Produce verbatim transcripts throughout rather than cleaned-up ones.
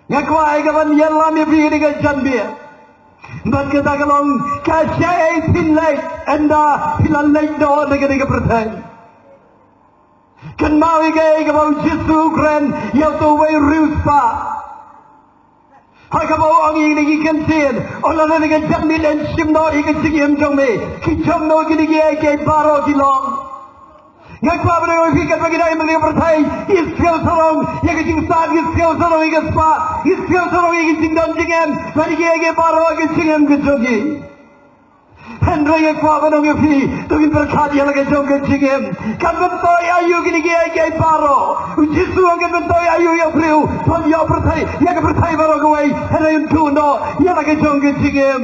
Nga kwah ïa ka ban ïalam ïa phi ïa ka janmiet. Bad kata ka long ka shaei phin leit, ynda phi la leit noh na kane ka pyrthei. Kynmaw ïa kaei kaba u Jisu u kren ïa uto uwei u riewspah. Ha kaba u ong ïa kine ki kyntien, u la leh ïa ka janmiet, yn shim noh ïa ka jingim jong me. Ki jong no kine kiei kiei baroh ki long. Nga kwah ban ong ïa phi katba ki dang im ha kane ka pyrthei, ki sngew sarong ïa ka jingsat, ki sngew sarong ïa ka spah, ki sngew sarong ïa ka jingdon jingem, bad ïa kiei kiei baroh ha ka jingim ka jong ki. Hynrei nga kwah ban ong ïa phi, to ngin pyrkhat ïa la ka jong ka jingim. Kan myntoi aïu kine kiei kiei baroh? U Jisu u ong kan myntoi aïu ïa u briew, ban ïoh pyrthei, ïa ka pyrthei baroh kawei, hynrei un duh noh ïa la ka jong ka jingim.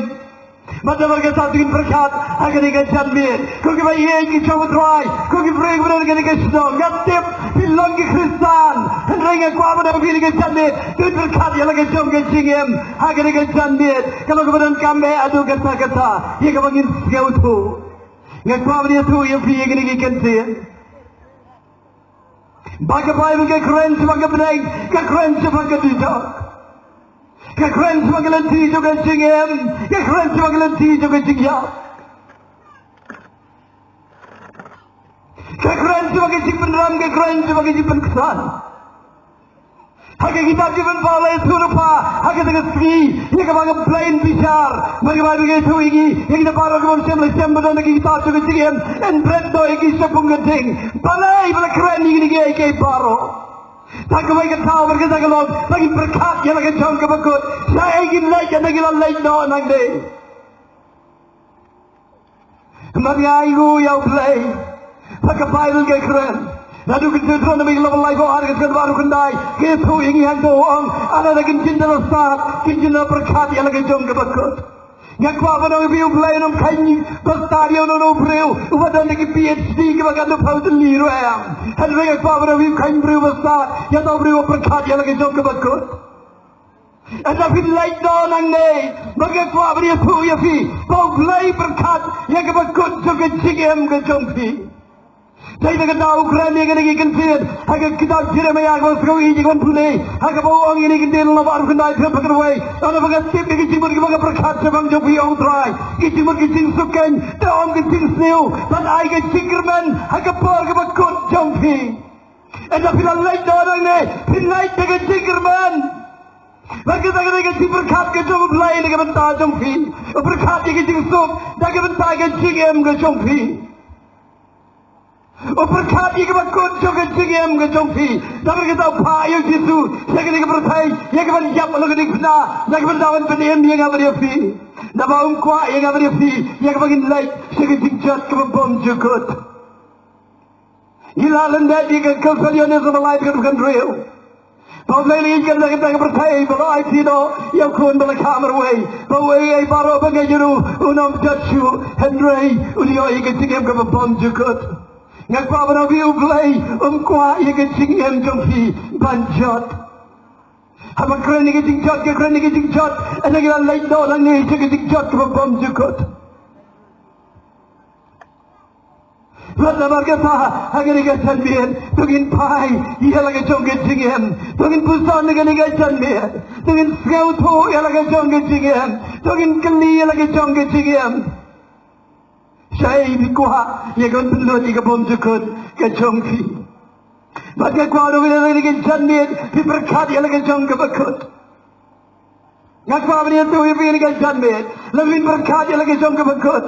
Bad namar kata to ngin pyrkhat ha kane ka janmiet. Ko kiba ïeit ki jong U Trai, ko ki briew kiba don ha kane ka shnong, nga tip phi long ki Khristan. Hynrei nga kwah ban ong ïa phi ha kane ka janmiet, to ngin pyrkhat ïa la ka jong ka jingim ha kane ka janmiet. Ka long kaba donkam eh haduh katta katta ïa kaba ngin sngewthuh. Nga kwah ban ïathuh ïa phi ïa kine ki kyntien. Ba ka Baibl ka kren shaphang ka bneng, ka kren shaphang ka jingïap. Ka kren shaphang ka lynti jong ka jingim, ka kren shaphang ka lynti jong ka jingïap. Ka kren shaphang ka jingpynrem, ka kren shaphang ka jingpynksan. Ha ka kitab Ki Paw la ïathuh lypa ha kata ka sngi ïa kaba ka Blei un bishar. Bad ka Baibl ka ïathuh ïa ngi, ïa kita baroh kiba shem la shem ba don ha ka kitab jong ka jingim, yn bret noh ïa ki shaphang ka ding. Balei ba la kren ïa kine kiei kiei baroh? Tang kawei ka daw bad kata ka long ba ngin pyrkhat ïa la ka jong kaba kut. Shaei ngin leit ynda ngi la leit noh nangne? Bad nga ainguh ïa U Blei ba ka Baibl ka kren. Naduh ka Deuteronomi ka lynnong ba laiphew ar, ka dkhot ba arphew khyndai, ka ïathuh ïa ngi hangto, u ong, lada kin jin da la stad, kin jin da la pyrkhat ïa la ka jong kaba kut. Nga kwah ban ong ïa phi, U Blei un ym kheiñ bastad ïa uno uno u briew uba don da ki P H D kiba katno phew tylli ruh em. Hynrei nga kwah ban ong ïa phi, u kheiñ briew bastad ïa uta u briew uba pyrkhat ïa la ka jong kaba kut. Ynda phin leit noh nangne, bad nga kwah ban ïathuh ïa phi ba U Blei u pyrkhat ïa kaba kut jong ka jingim ka jong phi. Dei na kata u kren ïa kine ki kyntien ha ka kitab Jeremaïah kaba sngewbha ïa ka ban pule, ha kaba u ong ïa kine ki kyntien, lynnong ba arphew khyndai, dkhot ba khatwei. Ynda ba nga tip ïa ki jingmut kiba nga pyrkhat shaphang jong phi, ong U Trai, ki jingmut ki jingsuk keiñ, te ym ki jingsniew, ban ai ka jingkyrmen ha ka por kaba kut jong phi. Ynda phi la leit noh nangne, phi leit da ka jingkyrmen. Bad kata ka dei ka jingpyrkhat ka jong U Blei na ka bynta jong phi. U pyrkhat ïa ka jingsuk da ka bynta ka jingim ka jong phi. U pyrkhat ïa kaba kut jong ka jingim ka jong phi. Namar kata u phah ïa U Jisu sha kane ka pyrthei, ïa kaban ïap ha la ka diengphna, na ka bynta ban pynim ïa nga bad ïa phi. Naba um kwah ïa nga bad ïa phi ïa kaba ngin leit sha ka jingjot kaba bymjukut. Ngi la lyndet ïa ka Gospel Ïoannis lynnong ba lai, dkhot ba khathynriew. Ba U Blei u la ïeit ïa kane ka pyrthei ba u la aiti noh ïa U Khun ba la kha marwei, ba uei uei baroh ba ngeit ïa u un ym jot shuh, hynrei un ïoh ïa ka jingim kaba bymjukut. Nga kwah ban ong ïa phi, U Blei um kwah ïa ka jingim jong phi ban jot. Haba kren ïa ka jingjot, ka kren ïa ka jingjot, ynda ngi la leit noh nangne sha ka jingjot kaba bymjukut. Bad namar kata, ha kane ka janmiet, to ngin phai ïa la ka jong ka jingim. To ngin puson ïa kane ka janmiet. To ngin sngewthuh ïa la ka jong ka jingim. To ngin kylli ïa la ka jong ka jingim. Shaei phi kwah ïa ka ban pynlut ïa ka bymjukut ka jong phi? Bad nga kwah ruh ïa kane ka janmiet phi pyrkhat ïa la ka jong kaba kut. Nga kwah ban ïathuh ïa phi ïa kane ka janmiet, lada phin pyrkhat ïa la ka jong kaba kut.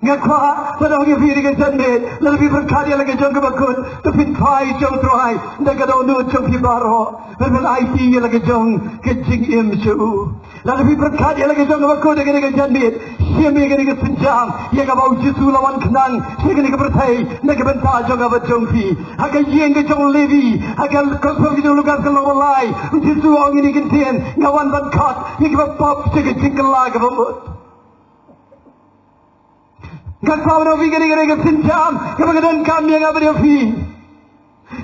Nga kwah ban ong ïa phi ïa kane ka janmiet, lada phi pyrkhat ïa la ka jong kaba kut, to phin phai sha U Trai da ka dohnud jong phi baroh, ban pynlait ïa la ka jong ka jingim sha u. Lada phi pyrkhat ïa la ka jong kaba kut ïa kane ka janmiet, shim ïa kane ka sienjam ïa kaba u Jisu u la wan khnang sha kane ka pyrthei na ka bynta jong nga bad jong phi. Ha ka ïing ka jong u Levi, ha ka Gospel ka jong u Lukas ka lynnong ba lai, u Jisu u ong ïa kine ki ktien, nga wan ban khot ïa kiba pop sha ka jingkylla kaba mut. Nga kwah ban ong ïa phi, kane ka dei ka sienjam kaba nga donkam ïa nga bad ïa phi,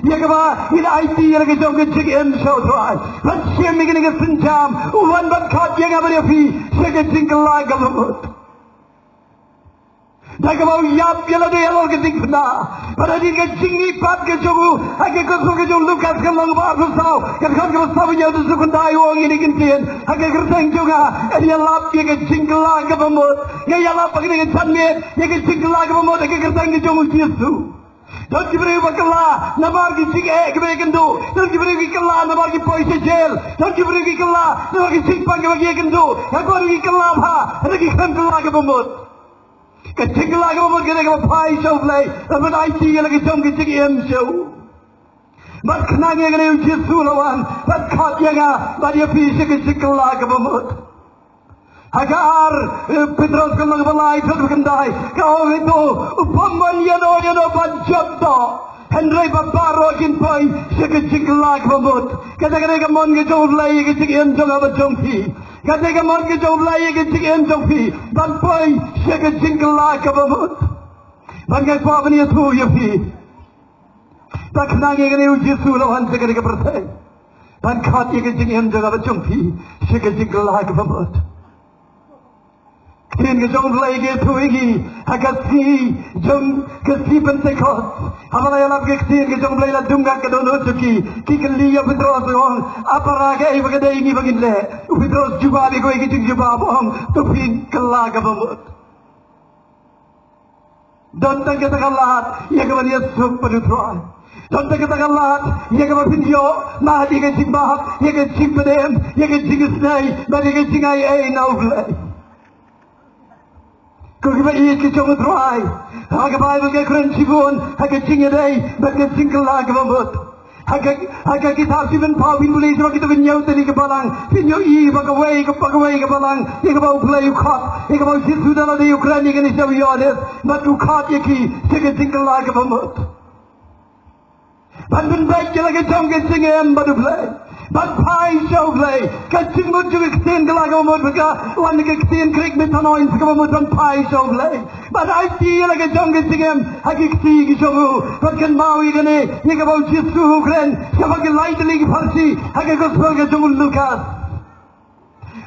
ïa kaba ngin aiti ïa la ka jong ka jingim sha U Trai. Ban shim ïa kane ka sienjam, u wan ban khot ïa nga bad ïa phi sha ka jingkylla kaba mut. Da kaba u ïap ïa lade halor ka jingpynbha. Bad hadien ka jingmihpat ka jong u ha ka gospel ka jong u Lukas ka lynnong ba arphew saw, ka dkhot kaba saw hynñiew, u Jisu u kyntait, u ong ïa kine ki ktien: Ha ka kyrteng jong nga, yn ïalap ïa ka jingkylla kaba mut. Nga ïalap ha kane ka janmiet ïa ka jingkylla kaba mut ha ka kyrteng ka jong u Jisu. Don ki briew ba kylla namar ki jingeh kiba ïakynduh. Don ki briew ki kylla namar ki poi sha jel. Don ki briew ki kylla namar ki jingpang kiba ki ïakynduh. Hynrei don ki kylla bha, hynrei ki khlem kylla kaba mut. Ka jingkylla kaba mut ka dei kaba phai sha U Blei, bad ban aiti ïa la ka jong ka jingim sha u. Bad khnang ïa kane u Jisu u la wan ban khot ïa nga bad ïa phi sha ka jingkylla kaba mut. Ha ka ar, eh, Petros ka lynnong ba lai, dkhot ba khyndai, ka ong, hato u bym mon ïano ïano ban jop doh, hynrei ba baroh kin poi sha ka jingkylla kaba mut. Kata ka dei ka mon ka jong U Blei ïa ka jingim jong nga bad jong phi. Kata ka mon ka jong U Blei ïa ka jingim jong phi, ban poi sha ka jingkylla kaba mut. Bad nga kwah ban ïathuh ïa phi, ba khnang ïa kane u Jisu u la wan sha kane ka pyrthei ban khot ïa ka jingim jong nga bad jong phi sha ka jingkylla kaba mut. Ktien ka jong U Blei ka ïathuh ïa ngi ha ka sngi jong ka sngi Pentekost, haba la ïalap ka ktien ka jong U Blei, la dum ka dohnud jong ki. Ki kylli ïa u Petros, ong, a para, kaei ba ka dei ngi ba ngin leh? U Petros jubab ïa kawei ka jingjubab, ong, to phin kylla kaba mut. Don tang kata ka lad ïa ka ban ïasuk bad U Trai. Don tang kata ka lad ïa ka ba phin ïoh mad ïa ka jingmap, ïa ka jingpynim, ïa ka jingisynei bad ïa ka jingai ei na U Blei. Ko kiba ïeit ki jong U Trai, ha ka Baibl ka kren shibun ha ka jingïadei bad ka jingkylla kaba mut. Ha ka, ha ka kitab Shiphew Paw, phin pule shaphang kito ki hynñiew tylli ki balang, phin ïohi ba kawei, ba kawei ka balang ïa kaba U Blei u khot, ïa kaba u Jisu da lade u kren ïa kane sha u Ïoannis, bad u khot ïa ki sha ka jingkylla kaba mut. Ban pynbeit ïa la ka jong ka jingim bad U Blei, ban phai sha U Blei. Ka jingmut jong ka ktien kylla kaba mut ka wan na ka ktien Grik metanoeo, kaba mut ban phai sha U Blei. Ban aiti ïa la ka jong ka jingim ha ki kti ki jong u. Ban kynmaw ïa kane, ïa kaba u Jisu u kren shaphang ki lai tylli ki pharshi ha ka gospel ka jong u Lukas.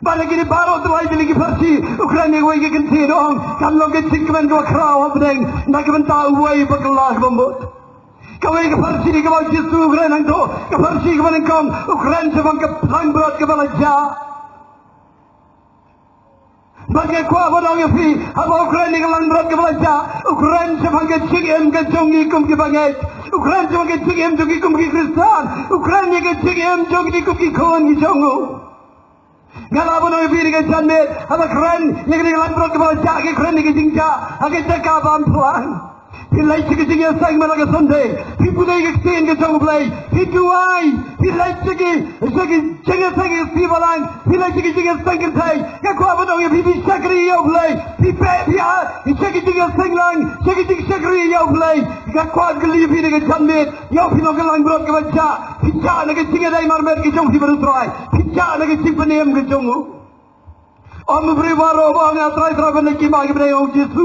Bad ha kine baroh ki lai tylli ki pharshi u kren ïa kawei ka kyntien, u ong, kan long ka jingkmen kaba khraw ha bneng na ka bynta uwei uba kylla kaba mut. Kawei ka pharshi kaba u Jisu u kren hangto, ka pharshi kaba nyngkong, u kren shaphang ka langbrot kaba la jah. Bad nga kwah ban ong ïa phi, haba u kren ïa ka langbrot kaba la jah, u kren shaphang ka jingim ka jong ngi kum ki bangeit. U kren shaphang ka jingim jong ngi kum ki Khristan. U kren ïa ka jingim jong ngi kum ki khun ki jong u. Nga lah ban ong ïa phi ha kane ka janmiet, haba kren ïa kane ka langbrot kaba la jah, ki kren ïa ka jingjah ha ka jaka bym phlang. Phi leit sha ka jingïaseng man la ka Sunday, phi pule ïa ka ktien ka jong U Blei, phi duwai, phi leit sha ki, sha ki jingïaseng ha ka sngi Balang, phi leit sha ki jingïaseng kynthei. Nga kwah ban ong ïa phi, phi shakri ïa U Blei, phi peit, phi ïa sha ki jingïaseng lang, sha ki jingshakri ïa U Blei. Nga kwah ban kylli ïa phi ha kane ka janmiet, ïa phi long ka langbrot kaba jah, phi jah na ka jingïadei marmet ka jong phi bad U Trai, phi jah na ka jingpynim ka jong u. Ym u briew baroh ba ong, A Trai, Trai, ban leit kim ha ki bneng, ong u Jisu.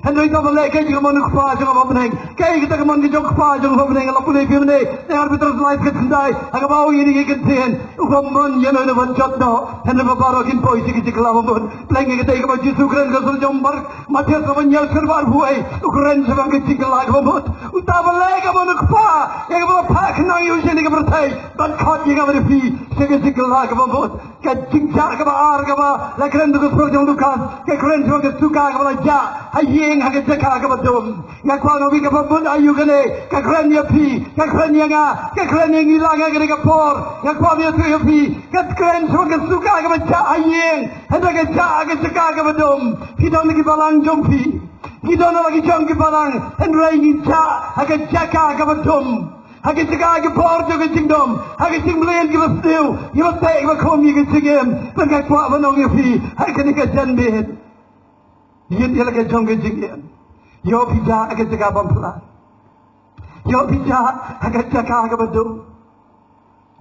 Hynrei uta ba leh kaei ka mon u Kpa jong u ha bneng. Kaei kata ka mon ka jong u Kpa jong u ha bneng? Nga la pule ïa phi mynne na ar Petros lai, dkhot khyndai, ha kaba ong ïa kine ki ktien: U bym mon ïano ïano ban jop doh, hynrei ba baroh kin poi sha ka jingkylla kaba mut. Pleng ïa kata, ïa kaba u Jisu u kren ha ka gospel jong u Mark, Mathaios ka lynnong ba arphew, u kren shaphang ka jingkylla kaba mut. Uta ba leh ka mon u Kpa, ïa kaba la phah khnang ïa u sha kane ka pyrthei ban khot ïa nga bad ïa phi sha ka jingkylla kaba mut. Ka jingjah kaba ar kaba la kren ha ka gospel jong u Lukas, ka kren shaphang ka suka kaba la jah ha ïing, ha ka jaka kaba dum. Nga kwah ban ong ïa phi, kaba mut aïu kane? Ka kren ïa phi, ka kren ïa nga, ka kren ïa ngi lang ha kane ka por. Nga kwah ban ïathuh ïa phi, ka kren shaphang ka suka kaba jah ha ïing, hynrei ka jah ha ka jaka kaba dum. Phi don la ki balang jong phi, ngi don la ki jong ki balang, hynrei ngi jah ha ka jaka kaba dum. Ha ka jaka, ha ka por jong ka jingdum, ha ka jingmlien kaba sniew, ïa ba teh ïa ba khum ïa ka jingim. Bad nga kwah ban ong ïa phi ha kane ka janmiet, ïeit ïa la ka jong ka jingim. Ïoh phi jah ha ka jaka bym phlang. Ïoh phi jah ha ka jaka kaba dum.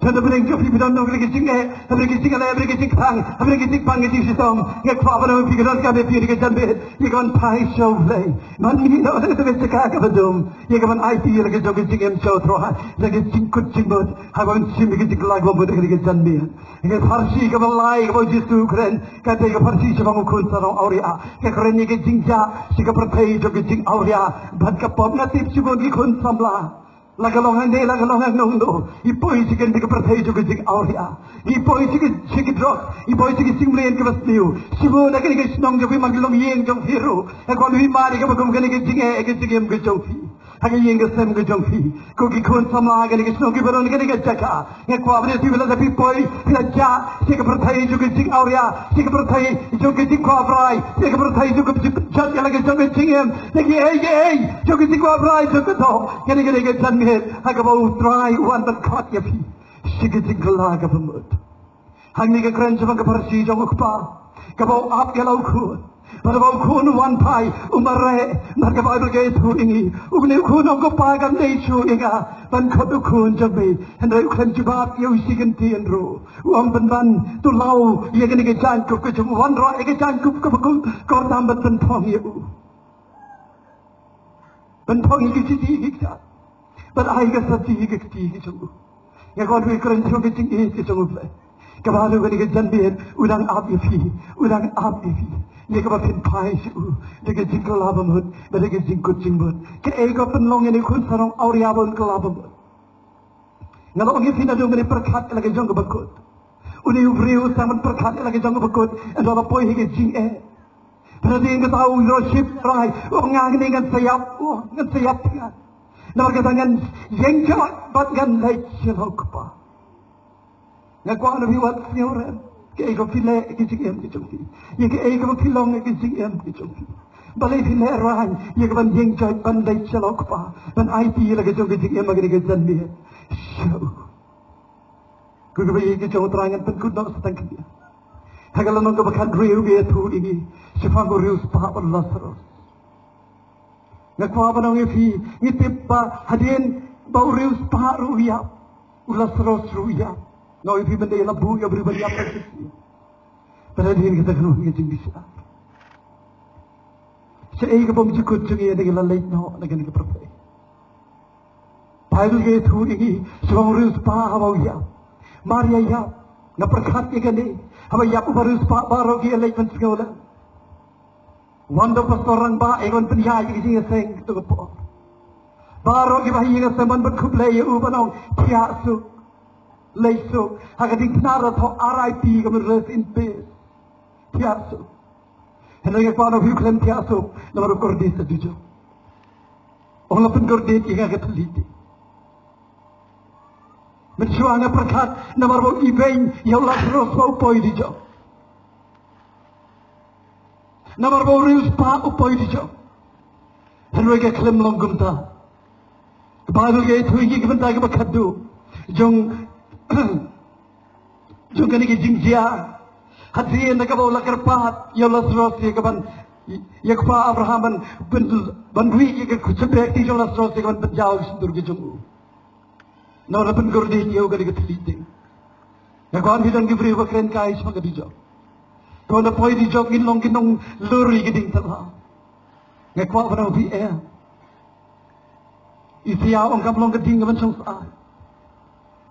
Te hynda bneng jong phi phi don nong ka jingeh, hynda ka jingeh, hynda ka jingpang, hynda ka jingpang ka jingshitom. Nga kwah ban ong phi ka don ka phi ka janmiet, ïa ka ban phai sha U Blei. Man ngi noh na ka jaka kaba dum, ïa ka ban aiti ïa la ka jong ka jingim sha U Trai, la ka jingkut jingmut, ha ka ban shim ïa ka jingkylla kaba mut ha ka janmiet. Ka pharshi kaba lai kaba U Jisu u kren, kata ka pharshi shaphang u khun sarong awria. Ka kren ïa ka jingjia sha ka pyrthei jong ka jingawria bad ka pop. Nga tip shibun ki khun samla, la ka long hangne, la ka long hangno hangno, i poi sha kane ka pyrthei jong ka jingawria. I poi sha ki, sha ki drug, i poi sha ki jingmlien kaba sniew. Shibun na kane ka shnong jong phi, man ka longïing jong phi ruh, ha kawei pat kaba kum kane ka jingeh, ka jingim ka jong phi, ha ka ïing ka sem ka jong phi. Ko ki khun samla ha kane ka shnong kiba don ha kane ka jaka, nga kwah ban ïathuh ïa phi, lada phi poi, phi la jah sha ka pyrthei jong ka jingawria, sha ka pyrthei jong ka jingkwah brai, sha ka pyrthei jong ka jingpynjot ïa la ka jong ka jingim da kiei kiei jong ka jingkwah brai jong ka doh. Kane, kane ka janmiet ha kaba U Trai u wan ban khot ïa phi sha ka jingkylla kaba mut. Hangne ka kren shaphang ka pharshi jong u kpa kaba u ap ïa la u khun. Bad haba u khun u wan phai, u mareh, bad ka Baibl ka ïathuh ïa ngi, une u khun u ong, ko pa, kam dei shuh ïa nga ban khot u khun jong me. Hynrei u khlem jubab ïa u shi kyntien ruh, u ong, pynban, to law ïa kane ka jaiñkup ka jong u, wanrah ïa ka jaiñkup kaba kordam bad pynphong ïa u. Pynphong ïa ki kti ki kjat, bad ai ka sati ïa ki kti ki jong u. Nga kwah ban kren shaphang ka jingïeit ka jong U Blei, kaba ha kane ka janmiet u dang ap ïa phi, u dang ap ïa phi, ïa kaba phin phai sha u da ka jingkylla ba mut bad da ka jingkut jingmut. Kaei ka pynlong ïa une u khun sarong awria ba un kylla ba mut? Nga la ong ïa phi, naduh mynne pyrkhat ïa la ka jong kaba kut. Une u briew u sdang ban pyrkhat ïa la ka jong kaba kut ynda la poi ha ka jingeh. Pynban kata u ïaroh shipshai, u ong, nga hangne ngan sa ïap, u ong, ngan sa ïap, ngan, namar kata ngan ïeng joit bad ngan leit sha la u kpa. Nga kwah na phi wat sngewrem, kaei kaba phi leh ha ka jingim ka jong phi, ïa kaei kaba phi long ha ka jingim ka jong phi. Balei phi lehraiñ ïa ka ban ïeng joit ban leit sha la u kpa, ban aiti ïa la ka jong ka jingim ha kane ka janmiet sha u? Ko kiba ïeit ki jong U Trai, ngan pynkut noh sa tang khyndiat ha ka lynnong kaba khathynriew, ka ïathuh ïa ngi shaphang u riewspah bad u Lasaros. Nga kwah ban ong ïa phi, ngi tip ba hadien ba u riewspah ruh u ïap, u Lasaros ruh u ïap. Nga ong ïa phi, mynta la buh ïa u briew ban ïap. Bad hadien kata ka long ka jingbishar. Shaei ka bymjukut jong ngi ynda ngi la leit noh na kane ka pyrthei? Baibl ka ïathuh ïa ngi shaphang u riewspah haba u ïap. Mar ïa ïap, nga pyrkhat ïa kane, haba ïap uba riewspah baroh ki ïa leit ban sngewlem. Wan da u pastor rangbah ïa ka ban pynïaid ïa ka jingïaseng kato ka por. Baroh kiba ha ïing ha sem ban pynkhublei ïa u, ban ong, thiah suk, leit suk. Ha ka diengphna la thoh R I P, ka mut rest in peace. Thiah suk. Hynrei nga kwah na phi, u khlem thiah suk namar u kordit ïa u dujok. U ong, la pynkordit ïa nga ka thylliej dieng. Mynshuwa nga pyrkhat namar ba u ibeiñ ïa u Lasaros ba u poi dujok, namar ba u riewspah u poi dujok. Hynrei ka khlem long kumta. Ka Baibl ka ïathuh ïa ngi, ka bynta kaba khatduh jong jong kane ka jingjia, hadien kaba u la kyrpad ïa u Lasaros, ïa ka ban, ïa u kpa Abraham ban, ban, ban wieh ïa ka shyntur ka kti jong u Lasaros, ïa ka ban pynjaw ïa ka shyntur ka jong u. Namar la pynkordit ïa u kane ka thylliej dieng. Nga kwah, phi don ki briew ba kren kai shaphang ka dujok. Ko, ynda poi dujok ngin long ki nonglur ïa ka dieng thala. Nga kwah ban ong ïa phi, eh, Isaïah u ong, kam long ka dieng ka ban shong sah,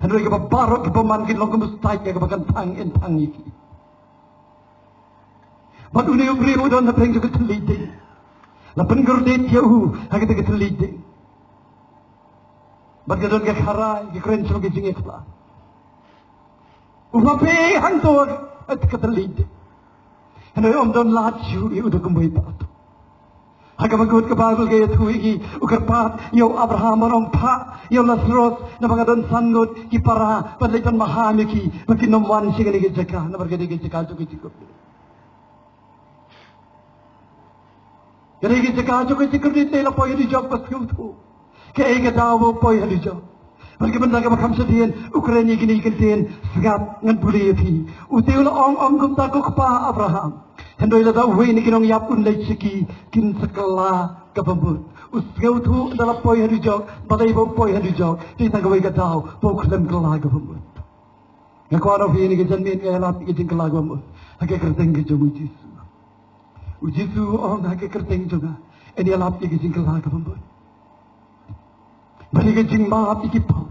hynrei kaba baroh ki bymman kin long kum u stait ïa kaba kan thang in thang ïa ki. Bad une u briew u don hapdeng jong ka thylliej dieng. La pynkordit ïa u ha kata ka thylliej dieng. Bad ka don ka kharai, ka kren shaphang ka jingïakhla. U la poi hangto ha ka thylliej dieng, hynrei um don lad shuh ïa u da kumwei pat. Ha kaba kut ka Baibl ka ïathuh ïa ngi, u kyrpad ïa u Abraham ban ong, phah ïa u Lasaros, naba nga don san ngut ki para ban leit ban maham ïa ki ba kin ym wan sha kane ka jaka, namar kane ka jaka jong ka jingkordit. Kane ka jaka jong ka jingkordit, te la poi ha dujok, ba sngewthuh kaei ka daw ba u poi ha dujok. Bad ka bynta kaba kham shadien, u kren ïa kine ki kyntien, sngap, ngan pule ïa phi. U te u la ong, ym kumta ko kpa Abraham, hynrei lada uwei na ki nongïap un leit sha ki, kin sa kylla kaba mut. U sngewthuh ynda la poi ha dujok, balei ba u poi ha dujok, te tang kawei ka daw ba u khlem kylla kaba mut. Nga kwah ong ïa phi ïa kane ka janmiet, ngan ïalap ïa ka jingkylla kaba mut ha ka kyrteng ka jong u Jisu. U Jisu u ong ha ka kyrteng jong nga, ngan ïalap ïa ka jingkylla kaba mut. Bad ïa ka jingmap ïa ki pop,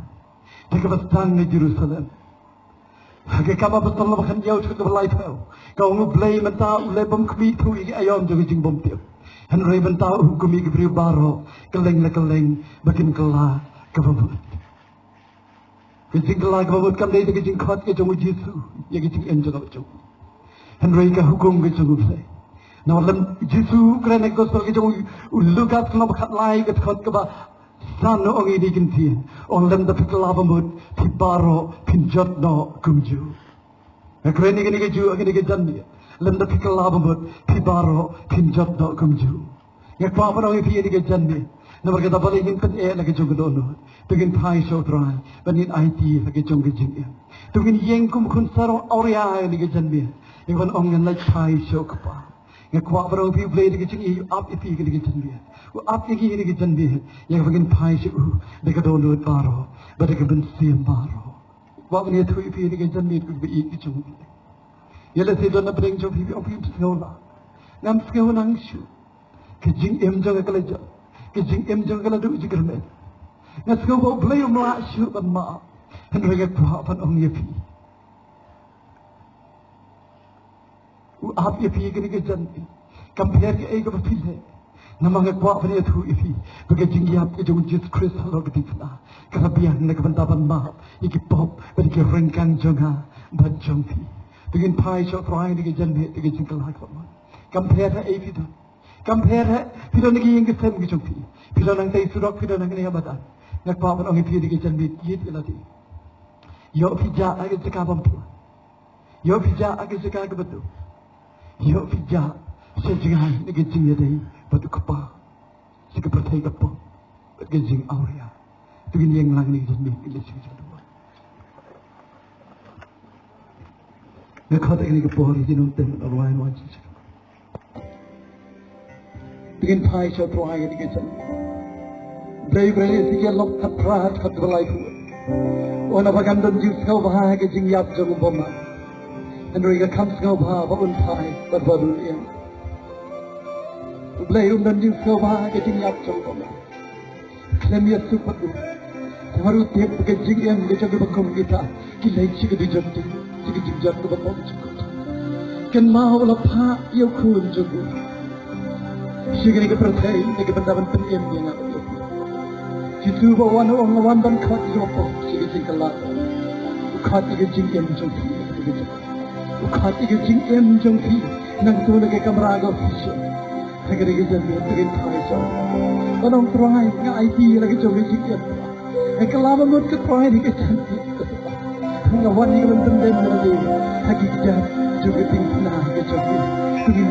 da kaba sdang na Jerusalem. Ha ka Kam Apostol kaba khathynñiew, dkhot kaba laiphew, ka ong, U Blei mynta u la bam khmih ïa ki aïom jong ka jingbymtip. Hynrei mynta u hukum ïa ki briew baroh, kylleng la kylleng, ba kin kylla kaba mut. Ka jingkylla kaba mut kam dei da ka jingkhot ka jong u Jisu ïa ka jingim jong u. Hynrei ka hukum ka jong u Blei. Namar lym, Jisu u kren ha ka gospel ka jong u, u Lukas, ka lynnong ba khatlai, ka dkhot kaba san, u ong ïa kine ki ktien. U ong, lymda phi kylla ba mut, phi baroh phin jot noh kumjuh. Nga kren ïa kane kajuh ha kane ka janmiet. Lymda phi kylla ba mut, phi baroh phin jot noh kumjuh. Nga kwah ban ong ïa phi ha kane ka janmiet, namar kata balei ngin pyneh la ka jong ka dohnud. To ngin phai sha U Trai, ban ngin aiti la ka jong ka jingim. To ngin ïeng kum khun sarong awria ha kane ka janmiet, ïa ban ong, ngan leit phai sha U Kpa. Nga kwah ban ong ïa phi, U Blei ha kane ka jingïeit u ap ïa phi ha kane ka janmiet. U ap ïa ngi ha kane ka janmiet, ïa ban ngin phai sha u da ka dohnud baroh, bad da ka mynsiem baroh. Kwah ban ïathuh ïa phi ha kane ka janmiet, ko kiba ïeit ki jong U Blei. Ïa lehse don na pdeng jong phi, phi ong phim sngew lah. Ngam sngew nang shuh. Ka jingim jong nga ka la jot. Ka jingim jong nga ka la duh jingkyrmen. Nga sngew ba U Blei um lah shuh ban map. Hynrei nga kwah ban ong ïa phi, u ap ïa phi ha kane ka janmiet. Kam pher kaei kaba phi leh. Namar nga kwah ban ïathuh ïa phi ba ka jingïap ka jong U Jisu Khrist halor ka diengphna, ka la biang na ka bynta ban map ïa ki pop bad ïa ki ryngkang jong nga bad jong phi. To ngin phai sha U Trai ha kane ka janmiet da ka jingkylla kaba mut. Kam pher ha ei phi don. Kam pher ha, phi don ha ka ïing ka sem ka jong phi. Phi don hangtei surok, phi don hangne ha madan. Nga kwah ban ong ïa phi ha kane ka janmiet, ïit ïa lade. Ïoh phi jah ha ka jaka bym poi. Ïoh phi jah ha ka jaka kaba duk. Ïoh phi jah sha jngai na ka jingïadei bad U Kpa, sha ka pyrthei ka pop bad ka jingawria. To ngin ïeng lang ha kane ka janmiet, ngin leit sha ka jingduwai. Nga khot ha kane ka por ïa ki nongtem ban rwai wan sha ka To ngin phai sha U Trai ha kane ka janmiet. Blei, Blei, Esekiel lynnong khatphra, dkhot kaba laiphew. U ong ba kan don jingsngewbha ha ka jingïap jong u bymman, hynrei ka kham sngewbha ba un phai bad ba un im. U Blei, um don jingsngewbha ha ka jingïap jong u bymman. Khlem ïasuk bad u. Namar u tip ba ka jingim ka jong kiba kum kita ki leit sha ka dujok, sha ka jingjot kaba ym jukut. Kynmaw u la phah ïa u khun jong u sha kane ka pyrthei na ka bynta ban pynim ïa nga bad ïa phi. Jisu ba wan, u ong, nga wan ban khot ïa kiba pop sha ka jingkylla. U khot ïa ka jingim jong phi, u khot ïa ka jingim jong phi. Nangta na ka kamra ka office. Ha kane ka janmiet to ngin phai sha U Trai. Ban ong, Trai, nga aiti ïa la ka jong ka jingim. Nga kylla ba mut ko Trai ha kane ka janmiet. Nga wan ïa ka ban pyndem ïa lade ha ki kjat jong ka diengphna ka jong phi. To ngin